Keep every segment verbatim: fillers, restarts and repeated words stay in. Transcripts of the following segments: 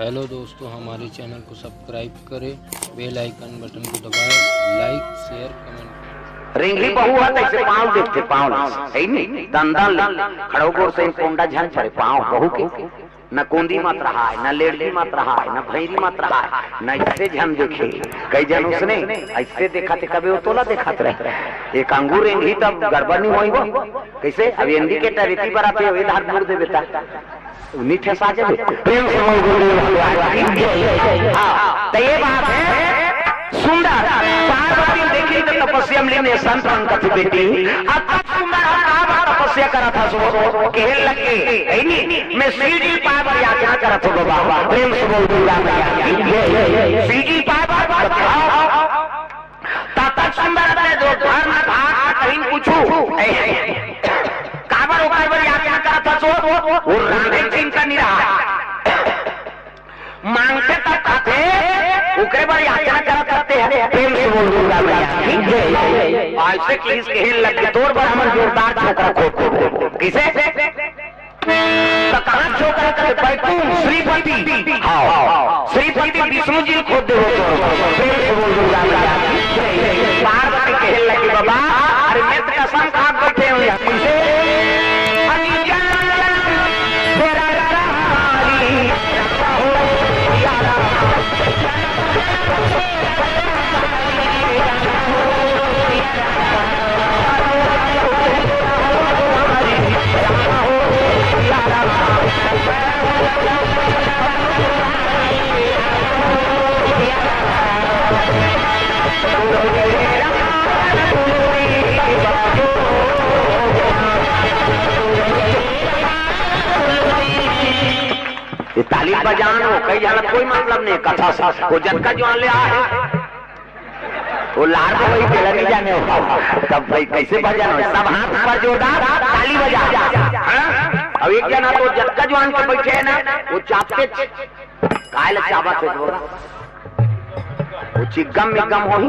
Hello दोस्तों, हमारे channel को सब्सक्राइब करें, बेल आइकन बटन को दबाएं, लाइक, शेयर, कमेंट। रेंगरी बहू ह तइसे पाँव देखथे, पाँव ल, हे नी, दंदन ल, खड़ो गोड़ से कोंडा झन चरे पाँव बहू के। न कोंदी मत रहा है, न लेड़गी मत रहा है, न भैरी मत रहा है, न इससे झन देखे। कई झन उसने ऐसे देखा थे, कभी वो तोला देखत रहे। एक अंगूर रेंगही तब गड़बड़ नहीं होई वो। कैसे? अब एंडी के टरेती बराते हुए धार मुड़ दे बेटा। उन्हीं ठेसा जबे। प्रेम से बोल गुरुदेव भगवान की जय। हाँ, तो ये बात है। सुंदर पार्वती देखी तो तपस्या में लीन, संत रंग कथी बेटी। अतक सुंदर हम का बात तपस्या करत हस वो, कहे लगे, "हे नी, मैं सीढ़ी पाए बर याचना करत हूँ बाबा।" प्रेम से बोल दुर्गा मैया की जय। सीढ़ी पाए बर बताओ। ततक सुंदर अपने जो धर्म भाग कहीं पूछू, ए, काबर ओकर बर याचना करत हस वो, वो राधे चिंता नहीं रहा। मांगथे तब खाथे, ओकरे बर याचना करत रहते हैं। प्रेम से बोल दुर्गा मैया की जय। ऐसे कि इस कहे लगे, "तोर बर हमन जोरदार छोकरा खोजबो।" किसे? तो कहाँ छोकरा करे? बैकुंठ, श्रीपति। हाँ, श्रीपति विष्णु जी खोज दे हो तो। प्रेम से बोल दुर्गा मैया की जय। पार्वती कहे लगे, "बाबा, अरे मैं तो कसम खा के बैठे हूँ यहाँ।" किसे? ये ताली बजान हो, कई जानत कोई मतलब नहीं, कथा सा, वो जतका जुआन ले आ है, वो लार को वही तेला नहीं जाने हो। तब भाई कैसे भजन हो? सब हाथ ऊपर जोरदार, ताली बजा। हाँ? अब एक जना तो जतका जुआन के बैठे है ना, वो चापते च-, काय ले चाबत है बोला? वो चिगम मिगम होही।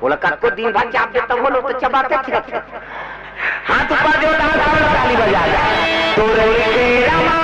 बोला, "कतको दिन भर चाप दे, तब वो लोग तो चबाते थे।" हाथ ऊपर जोरदार ताली बजा। तो रे के रामायण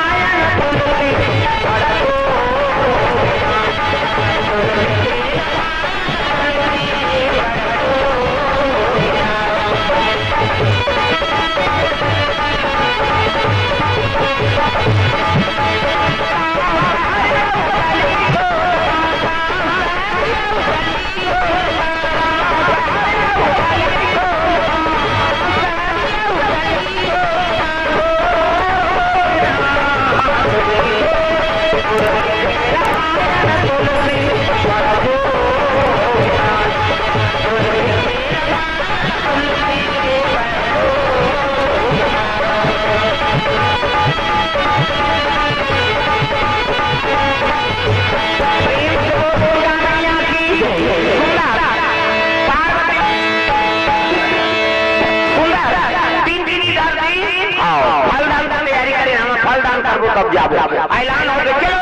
सुंदर, तीन दिन इधर दिन, आओ, फल दान की तैयारी करें, हम फल दान करबो तब जाबो। ऐलान हो गए, चलो,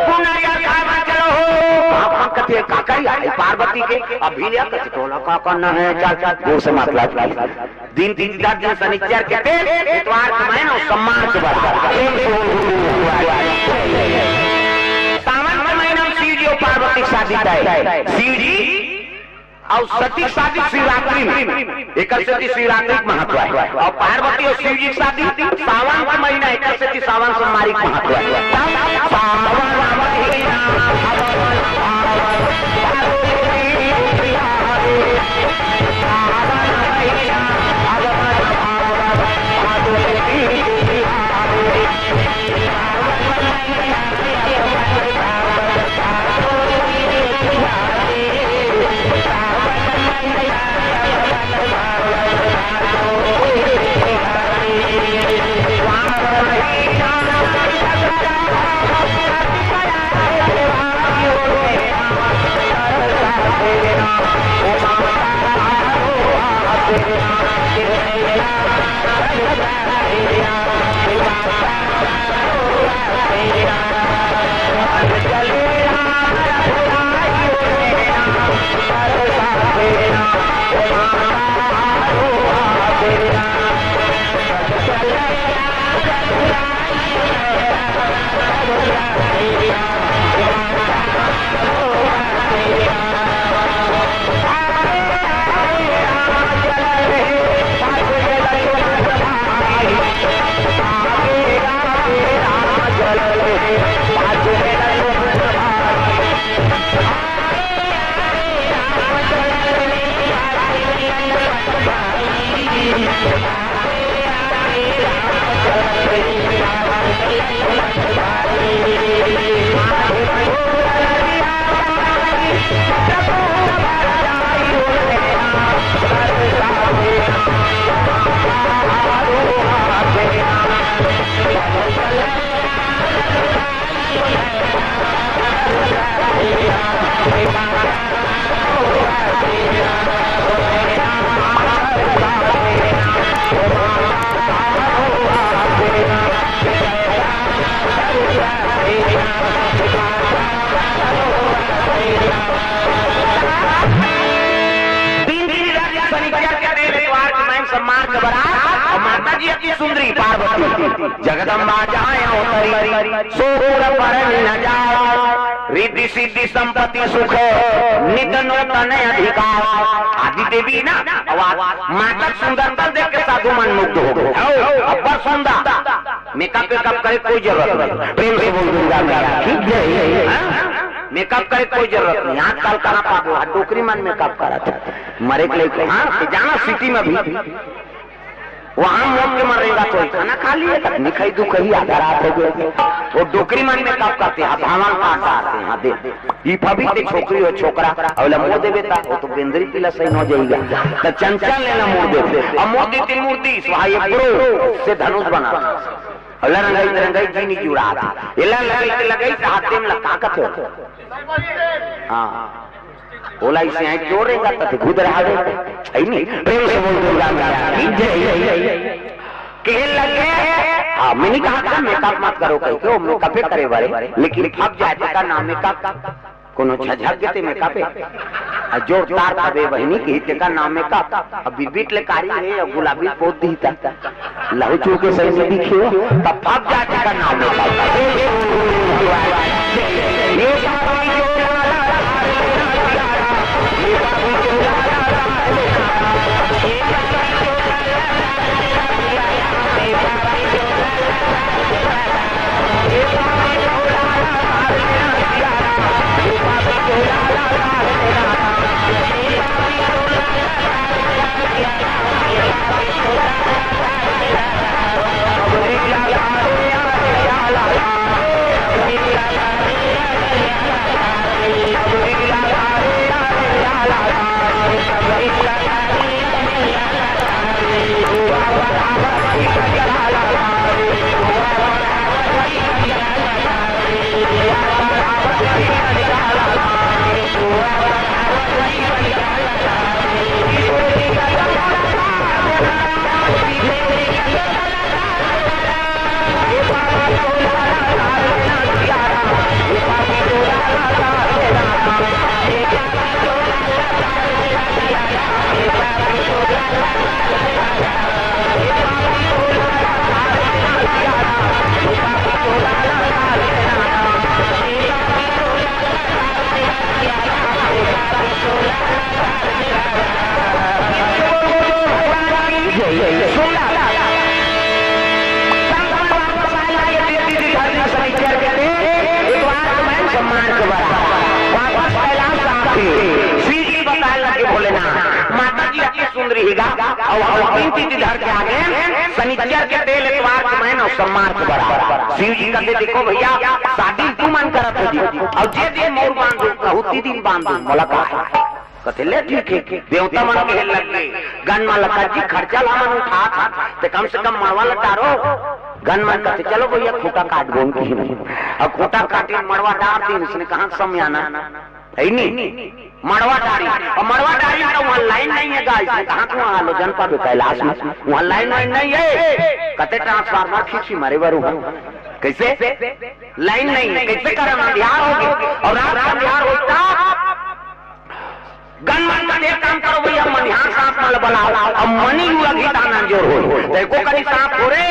कुंडलिया खावा चलो हो। आप हम कथे, "का करी?" आई पार्वती के, अभी लिया कथे, "तोला का करना है, चल, चल, गोड़ से मत लग।" दिन तीन दिन शनिचर के तेल, इतवार के महीना, सम्मान के बराबर। सावन के महीना में शिव जी और पार्वती की शादी तय। शिव जी और सती शादी शिवरात्रि में, एकर सेती शिवरात्रि के महत्व है। और पार्वती और शिव जी की शादी सावन के महीना, एकर सेती सावन सोमवारी के महत्व है। तब सावन महीना, सुंदरी पार्वती जगदम्बा जहाँ अवतरी, सो पुर परन न जाओ। रिद्धि सिद्धि संपत्ति सुख नित नूतन अधिकार। आदि देवी ना, आवाज, माता सुंदरता देख के साधु मन मुग्ध हो गए। हो, अब्बड़ सुंदर। मेकअप वेकअप करे कोई जरूरत नहीं। प्रेम से बोल दुर्गा मैया की जय। हाँ? मेकअप करे कोई जरूरत नहीं। आजकल कहाँ पाबो? हाँ, डोकरी मन मेकअप करत हे। मरे के लइक, हाँ, तो जाना सिटी में भी। वहाँ मौत के मरेगा तो खाना खा लिए तक निखई दुखई आधा रात हो गए। वो डोकरी मन मेकअप करते हैं, धावन का आटा आते हैं, हाँ, दे। ई पवित्र छोकरी हो छोकरा, अउ ला मुँह देबे ता, वो तो बेंदरी पिला सही हो जाएगा। तो चंचल लेना मुँह देबे। अब मुँह देती मूर्ति, स्वाहा ये प्रो से धनुष बना। अउ ला रंगाई, रंगाई जी नहीं जुड़ा था। ये ला लगाई, लगाई, हाथ में लगा कथे। हाँ। ओला इसे आए जोर रेंगा तथे खुद रहा दे। ऐ नहीं, प्रेम से बोल दुर्गा मैया की जय। कहे लगे, हाँ, मैं नहीं कहा था मेकअप मत करो कह के, वो मेकअपे करे वाले, लेकिन फंस जाए तेका नाम मेकअप, कोनो झझक देते मेकअपे। आ जोरदार तबे बहिनी की तेका नाम मेकअप, अब बिबिट ले कारी है, अब गुलाबी पोत दी था। लहू चूके सही से दिखे हो, तब फंस जाए तेका नाम मेकअप। वापस कैलाश आके श्री जी बताए लगे भोलेनाथ, माता जी अति सुंदरी हिगा, अउ हम तीन तिथि धर के आगे शनिचर के तेल एतवार के मैं न सम्मान के बराबर। शिव जी कहते, "देखो भैया, शादी तुमन करत हो जी, अउ जे दिन मोर बांधो, कहू ती दिन बांधो, मोला का है?" कथे, "ले ठीक है।" देवता मन कहे लग गे, गन मन लगा जी, "खर्चा ला मन उठा था, ते कम से कम मड़वा ला टारो।" गन मन कथे, "चलो भैया, खूंटा काट बोन की नहीं।" अब खूंटा काटे, मड़वा डार दिन, उसने कहाँ समयाना? है नहीं? मड़वा डारी। अब मड़वा डारी तो वहाँ लाइन नहीं है, गाइस। कहाँ तुम हालो जनपद कैलाश में? वहाँ लाइन वाइन नहीं है। कते ट्रांसफार्मर खींची मारे बरू। कैसे? लाइन नहीं है। कैसे करम अंधियार होगी? और रात अंधियार होता, गन मन मन एक काम करो भैया, मनिहार सांप मन बलाओ, अब मनी युवा गीता ना जोर हो। देखो कहीं सांप हो रे,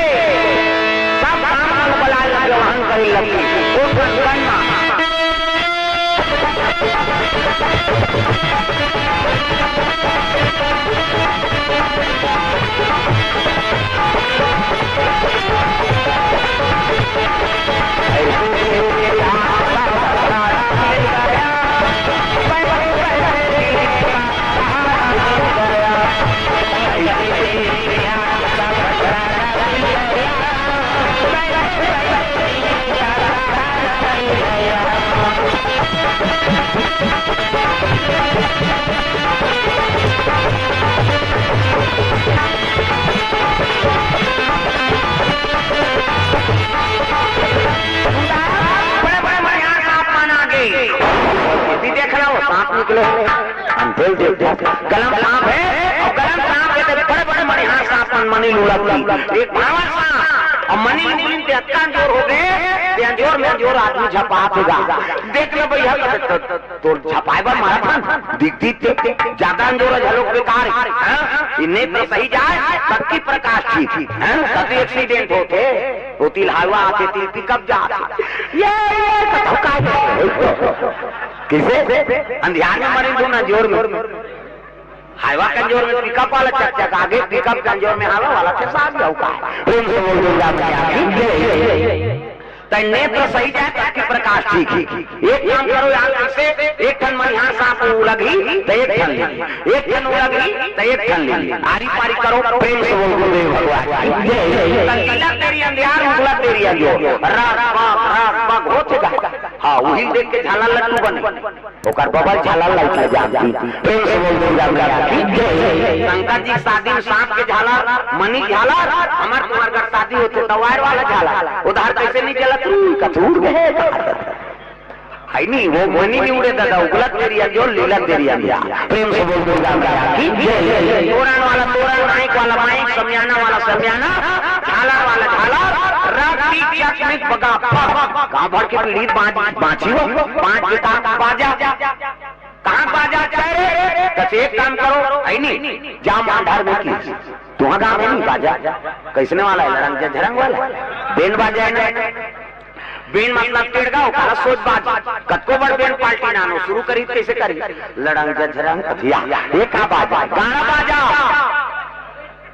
सब सांप मन बला लगे, वहन करे लगे। वो गन मन बड़े बड़े मनिहार सांप मन आ गे। ये भी देख लो, सांप निकले। हम बोल देते हैं, गलम सांप है, और गलम सांप के तो बड़े बड़े मनिहार सांप मन मनी लुढ़कती। एक भावर सांप, मनी उगलिन ते अतका अंजोर हो गए, ते अंजोर में अंजोर आदमी झपात होगा। देख ले भैया, तो, तो, तो झपाए बर मारा था, दिख, दिख, दिख, दिख, ज्यादा अंजोर है, झलोक बेकार है, हाँ? ये नेत्र सही जाए, तब की प्रकाश ठीक, हाँ? तब तो एक्सीडेंट होते, वो तिल हाईवा आते, तिल पिकअप जाते। ये, ये तो धोखा है। किसे? अंधियार में मरे दो ना, अंजोर में। हाईवा के अंजोर में पिकअप वाला चकचका गे, पिकअप के अंजोर में हाईवा वाला के साथ जाऊ का। प्रेम से बोल दुर्गा मैया की जय। तै नेत्र सही जाए, तब की प्रकाश ठीक ही। एक काम करो यार, कैसे? एक ठन मनिहार सांप उलगही, तो एक ठन ले ली। एक ठन उलगही, तो एक ठन ले ली। आरी पारी करो, प्रेम से बोल गुरुदेव भगवान की जय। तो लीला तेरी अंधियार, उगला तेरी अंजोर। राग, बाग, राग, बाग होत गा। हाँ, वही देख के झाला लट्टू बने। ओकर बबल झालर लइका जानती। प्रेम से बोल दुर्गा मैया की जय। शंकर जी शादी में सांप के झालर, मनी झालर, हमर तुम्हार घर शादी होते तो वायर वाला झालर। उधार कैसे नहीं चलत? हम्म, कथूर गए। है नहीं, वो मनी नहीं उड़े दादा, उगलत तेरी अंजोर, लीलत तेरी अंधियार। प्रेम से बोल दुर्गा मैया की जय। तोरण वाला तोरण, माइक वाला माइक, समियाना वाला समियाना, झालर वाला झालर, राग टीक चाक मिक बगा पग। गाँव भर के पीढ़ी बाँच, बाँची हो, बाँच बेटा बाजा। कहाँ बाजा करे? कस एक काम करो, है नी? जा मांधार में की। तुहाँ गाँव में नहीं बाजा? कैसने वाला है? लड़ंग झरंग वाला? बेन बाजा है ना? बेन मतलब टेड़गा, ओकरा सोच बाज। कतको बड़ बेन पार्टी नानो शुरू करी, कैसे करी? लड़ंग झरंग कथिया। ये का बाजा? गाना बाजा।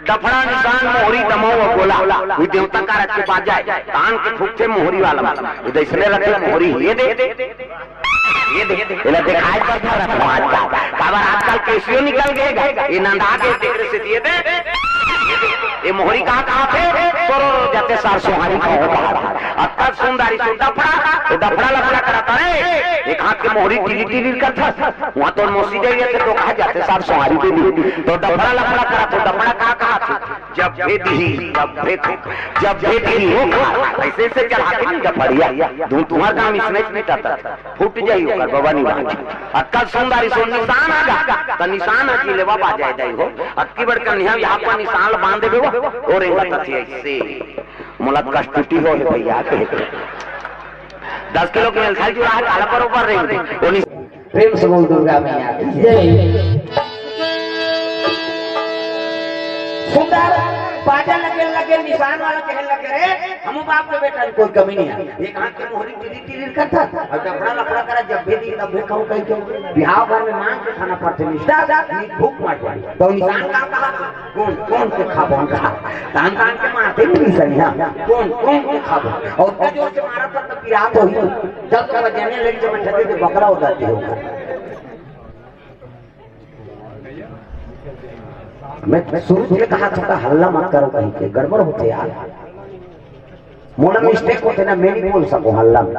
डफड़ा निशान मोहरी दमऊ अउ गोला, उही देवता का रख के बाजा है। तान के फूकथे मोहरी वाला, उही दइसने रखे मोहरी, ये दे, ये दे, एला दिखाई पड़ता रख मार का। काबर आजकल केसियो निकल गए गा, ये नंदा के तेरे से दिए दे, ये मोहरी कहाँ कहाँ थे, तोरो जाते सार सोहारी का हो बाहर। अत्ता सुंदरी सो डफड़ा, वो डफड़ा लफड़ा करता रे, एक हाथ के मोहरी टिरी टिरी करता, वहाँ तो मौसी जाइए थे तो कहा जाते सार सोहारी के लिए, तो डफड़ा लफड़ा करा, तो डफड़ा कहाँ कहाँ थे? जब भेदी, जब भेद, जब भेदी हो खा, ऐसे ऐसे चढ़ा के नहीं जब बढ़िया, धुन तुम्हार काम इसने नहीं टरता, फूट जाई ओकर बबा निवाज। अक्कल सुंदरी सो निशान आ जा, त निशान आ जी लेवा बा जाए दाई हो। अतकी बड़ कन्या यहाँ पर निशान बांध देबे वो, और एंगा तथी ऐसे। मोला कष्टुटी हो हे भैया के। दस किलो के मेल खाई जुड़ा है, काला बरोबर रेंग दे। वो नि- प्रेम से बोल दुर्गा मैया की जय। सुंदर बाजा लगे लगे निशान वाला कहने लगे, "रे, हम बाप के बेटा में कोई कमी नहीं है।" एक हाथ के मोहरी टिरी टिरी करता, और डफड़ा लफड़ा करा, जब भी दी तब भी कहूँ कहीं क्यों। बिहाव घर में मांग के खाना पड़ते, निष्ठा, भूख मर जाए। तो निशान का कहा? कोन, कोन के खाबो हम खा? तान तान के मारथे नहीं सही, हाँ। कोन, कोन के खाबो? और इतना जोर से मारा था तो पिरात होही। जब तक बजाने लग जब ठगे तो बकरा हो जाते हो। मैं शुरू से कहा था, हल्ला मत करो कहीं के, गड़बड़ होते यार। मोला मिस्टेक होते ना, मैं नहीं बोल सकूं हल्ला में।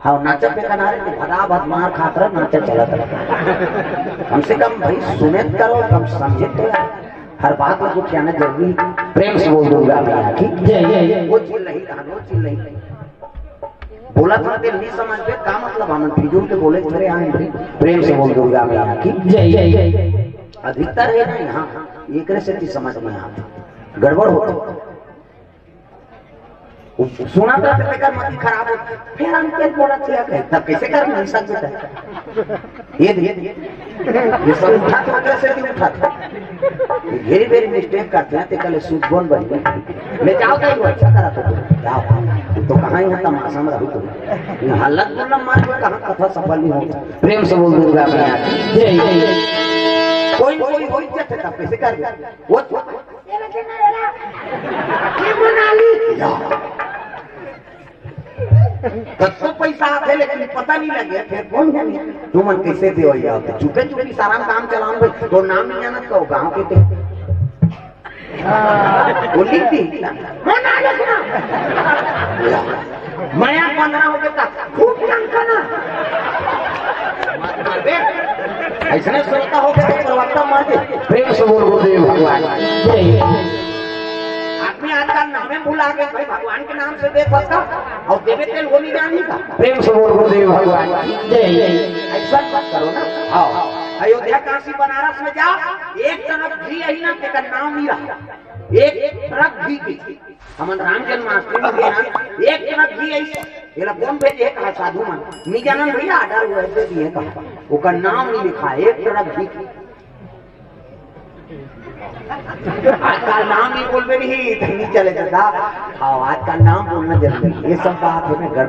हाँ, नाचत के किनारे के भदाभद मार खात रह, नाचत चलत रह। कम से कम भाई सुने त करो, कम समझे तो यार। हर बात में कुछ कहना जरूरी है। प्रेम से बोल दुर्गा मैया की जय, जय, जय। वो चिल्लही रहन, वो चिल्लही। बोला था दिल नहीं समझ पे, का मतलब हम फिजूल के बोले थोड़े आए भाई। प्रेम से बोल दुर्गा मैया की जय, जय, जय। अधिकतर है ना यहाँ, एकरे से भी समझ में आता। गड़बड़ होता। सुना था तो तेकर मति खराब हो, फिर हम के बोला थिया कहे, तब कैसे कर नहीं सकते? ये, ये, ये सब उठा तो कैसे भी उठा था। ये very, very mistake करते हैं, ते कल सूद बोन बन गई। ले जाओ तो वो अच्छा करा तो, जाओ। वो तो कहाँ यहाँ तमाशा में रहू तो। ये हालत बोलना मार को कहाँ कथा सफल नहीं हो। प्रेम से बोल दुर्गा मैया की जय। कोई, कोई, कोई जैसे तब कैसे कर दे? वो, वो, ये बच्चे ना, ये ना। ये मनाली। या। कतको पैसा आथे, लेकिन पता नहीं लगे, फिर कौन है? तुमन कैसे दे हो यार? चुपे चुपे सारा काम चलाओ भाई, तो नाम नहीं जानत कहो, गाँव के थे। वो लिख दी। मना लिखना। मया पंद्रह हो गया, खूब चमकना। ऐसने श्रोता हो गए तो प्रवक्ता मर गए। प्रेम से बोल गुरुदेव भगवान। जय। आदमी आजकल नामे भुला गए भाई, भगवान के नाम से दे सकता और देवे तेल वो नहीं जानी का। प्रेम से बोल गुरुदेव भगवान की जय। ऐसा मत करो ना। हाँ। अयोध्या, काशी, बनारस में जा, एक तरफ घी यही ना, तेकर नाम नहीं रहा। एक ट्रक घी के। हमन राम जन्माष्टमी में गे हन, एक ट्रक घी आइस। एला कोन भेजे हे कहा? साधु मन। नी जानन भैया, आर्डर हुआ दे दिए कहा। ओकर नाम नी लिखा, एक ट्रक घी के। आजकल नाम नी बोलबे नहीं, तो नी चले दादा। हाँ, आजकल नाम बोलना जरूरी है। ये सब बात है, मैं गड़बड़